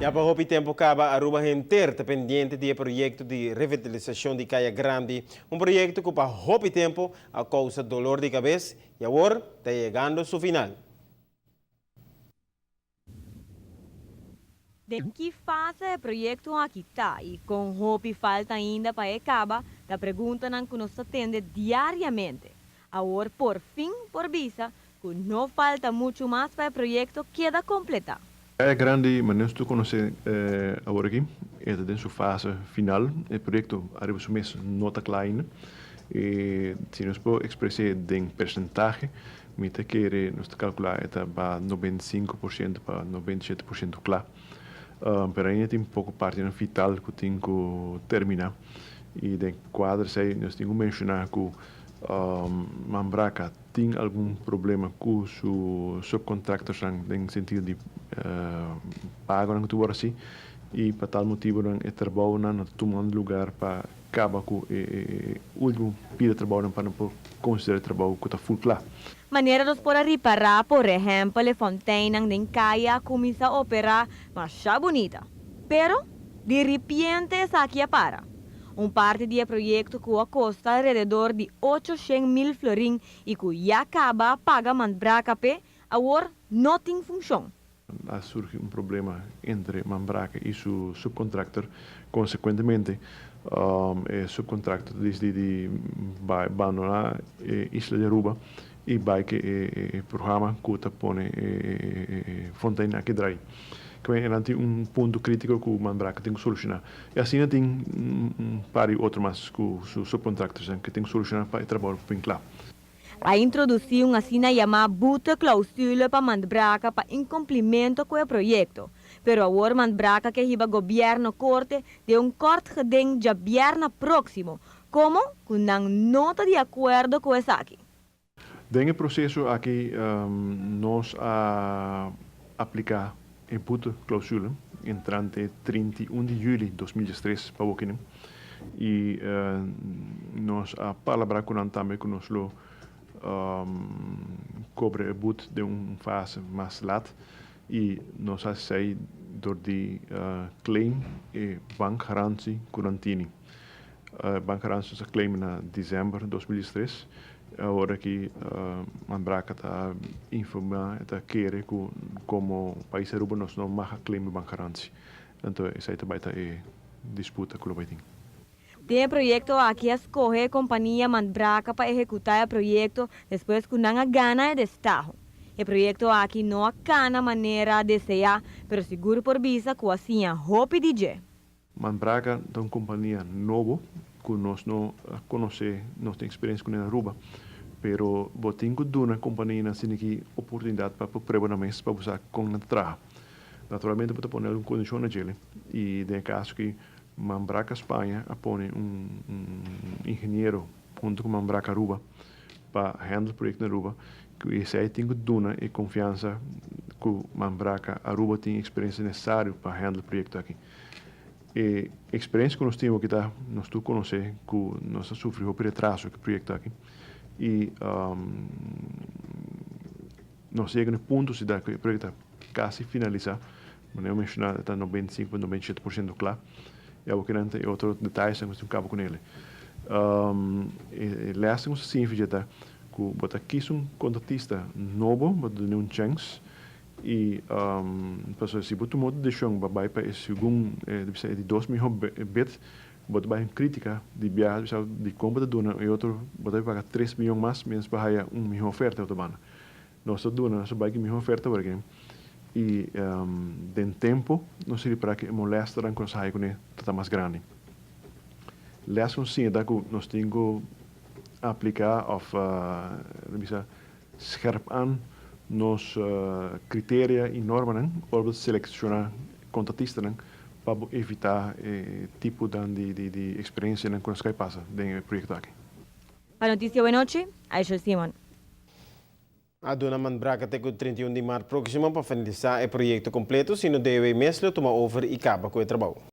Ya pa hopi tempo caba Aruba henter ta pendiente di e proyecto di revitalisacion di Caya Grandi, un proyecto cu pa hopi tempo a causa dolor di cabes y awor ta yegando su final. Den ki fase e proyecto aki ta y con hopi falta ainda pa e caba ta preguntanan cu nos ta tende diariamente. Awor por fin por bisa cu no falta mucho mas pa e proyecto keda completa. Caya Grandi, manera nos tur conoce awor aki, e ta den su fase final. E proyecto ariba su mes no ta cla ainda. E si nos por expres'e den percentahe, Mi ta kere nos ta kalkulá e ta ba 95% pa 97% kla. Pero ainda tin poko partinan vital ku tin ku terminá. I den kuadro esei nos tin ku menshoná ku Mambraka tin algun problema ku su subkontractorsnan den sentido di pagonan ku ta wòrdu hasi i pa tal motibunan e trabounan no ta tumando lugar pa Kaba ku e ultimo pida trabounan pa nan por konsidera e trabou ku ta ful kla. Manera nos por a ripará, por ehèmpel, e fonteinnan den kaya a kuminsá operá masha bunita. Pero, di ripiente esaki a para. Un parti di e proyekto ku a kosta alrededor di 800,000 florin i ku ya kaba a paga Mandbraka p'e, awor no tin funshon. A surgi un problema entre Mambraka y su subcontractor. Consecuentemente, e subcontractor ta dicidi di bay bandona e isla di Aruba y bay ke e programa cu ta pone e fontein aki draai. Kibé nan tin un punto critico cu Mambraka tin cu soluciona. Y asina tin un par di otro mas cu su subcontractorsnan cu tin cu soluciona pa e trabou bin cla. A introdusí un asina yamá boeteklausule pa Mandbraka pa inkumplimento ku e proyekto, pero awor Mandbraka ke hiba gobièrnu korte den un kort geding djabièrna próksimo, komo ku nan no ta di akuerdo ku esaki. Den e proseso aki nos a apliká e boeteklausule entrante 31 di yüli 2013 pa wokinen i nos a palabrá ku nan tambe ku nos lo kobra e boet den un fase mas lat i nos a hasi esei dor di claim e bankgarantie ku nan tini. E bankgarantie nos a claim na desèmber 2013. Awor aki Mambraka ta informá e ta kere ku komo pais Aruba nos no mag a claim e bankgarantie. Anto esei ta bai ta e disputa ku lo bai tin. Den e proyekto aki a skohe e kompania Mandbraka pa ehekutá e proyekto despues ku nan a gana e destaho. E proyekto aki no a kana manera deseá, pero sigur por bisa ku a siña hopi di dje. Manbraca ta un compania nobo cu nos no a conoce, nos tin experiencia cune na Aruba, pero bo tin cu duna companianan asina aki oportunidad pa por prueba nan mes pa bo sa con nan ta traha. Naturalmente bo ta pone algun condicion na djele y den e caso aki Manbraca Spaña a pone un ingeniero hunto cu Manbraca Aruba pa handle proyecto na Aruba cu esey tin cu duna e confiansa cu Manbraca Aruba tin e experiencia necesario pa handle proyecto aki. E experiencia cu nos tin awor ta nos tur conoce cu nos a sufri hopi retraso cu e proyecto aki y nos yega na e punto si ta cu e proyecto ta casi finalisa, manera mi a menciona ta 95 pa 97% cla y awor kinan ta e otro detayesnan cu nos tin cu caba cu nele. E les cu nos ta siña fije ta cu bo ta kis un contratista nobo, bo ta duna un chance I pasobra si bo tuma otro desishon pa bai pa e segun e ta bisa e di dos mihó bid, bo ta bai un kritika di biaha ta bisa dikon bo ta duna e otro bo ta paga tres miyon mas mientras pa haya un mihó oferta otro banda. Nos ta duna nos ta bai ku e mihó oferta por aki i den tempu nos a ripara ku e molèsternan ku nos a haya kuné ta ta mas grandi. Lès ku nos siña ta ku nos tin ku apliká òf ta bisa Scherp aan nos criteria y normanan ora bo ta selecciona contratistanan pa bo evita e tipo dan di experiencianan cu nos cay pasa den e proyecto aki. Pa Noticia Buenochi, Aishel Simon. A duna Mandbraka te cu 31 di maart proximo pa finalisa e proyecto completo, sino DOW mes lo tuma over y caba cu e trabou.